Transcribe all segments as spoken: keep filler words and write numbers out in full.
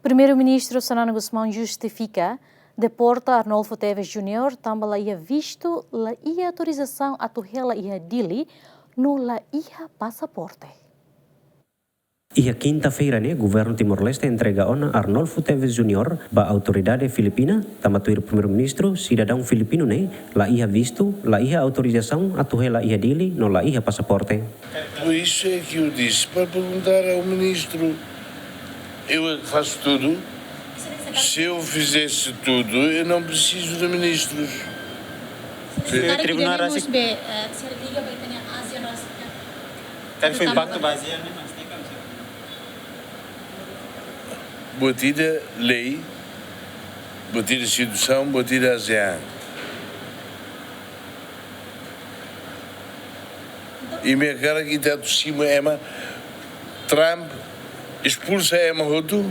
Primeiru-Ministru Xanana Gusmão justifika deporta Arnolfo Teves Júnior tanba la iha vistu, la iha autorizasaun atu hela iha Dili, no la iha pasaporte. Iha kinta-feira ne'e, Governu Timor-Leste entrega ona Arnolfo Teves Júnior ba autoridade Filipina, tanba tuir Primeiru-Ministru, sidadaun filipinu ne'e la iha vistu, la iha autorizasaun atu hela iha Dili, no la iha pasaporte. Por isso é que eu disse para perguntar ao ministro. Eu é que faço tudo. Se eu fizesse tudo, eu não preciso de ministros. Secretário, tribunál rasik. Be, eh, se liga ba ita-nia ASEAN rasik. Kal foi impaktu ba ASEAN ne'e, mas tem como ser. Buat ida lei, buat ida situasaun, buat ida ASEAN. Imi hakarak ita atu simu ema, Trump espulsa ema hotu,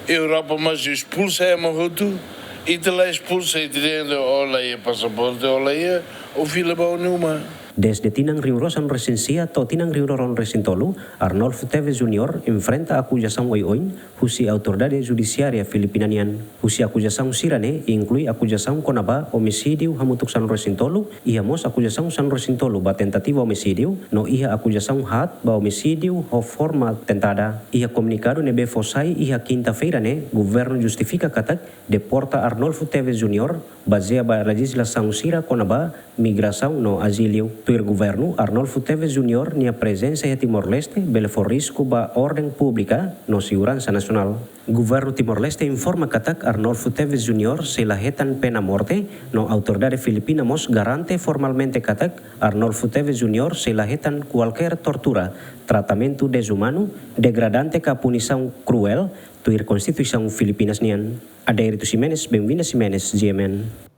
Europa mós espulsa ema hotu, ita la espulsa, ita dehan ó la iha pasaporte, ó la iha, ó fila ba ó-nia uma. Dezde tinan rihun rua sanulu resin sia to'o tinan rihun rua ruanulu resin tolu, Arnolfo Teves Júnior enfrenta akuzasaun oioin husi autoridade judisiária Filipina nian. Husi akuzasaun sira-ne'e inklui akuzasaun kona-ba omisídiu hamutuk sanulu resin tolu, iha mós akuzasaun sanulu resin tolu ba tentativa omisídiu, no iha akuzasaun haat ba omisídiu ho forma tentada. Iha komunikadu ne'ebé fó sai iha kinta-feira ne'e, Governu justifika katak deporta Arnolfo Teves Júnior bazeia ba lejizlasaun sira kona-ba migrasaun no azíliu. Tuir Governu, Arnolfo Teves Júnior nia prezensa iha Timor-Leste bele fó risku ba orden públika no seguransa nasionál. Governu Timor-Leste informa katak Arnolfo Teves Júnior sei la hetan pena morte, no autoridade Filipina mós garante formalmente katak Arnolfo Teves Júnior sei la hetan kualkér tortura, tratamentu dezumanu, degradante ka punisaun kruél, tuir Konstituisaun Filipinas nian. Adérito Ximenes, Benvinda Ximenes, G M N.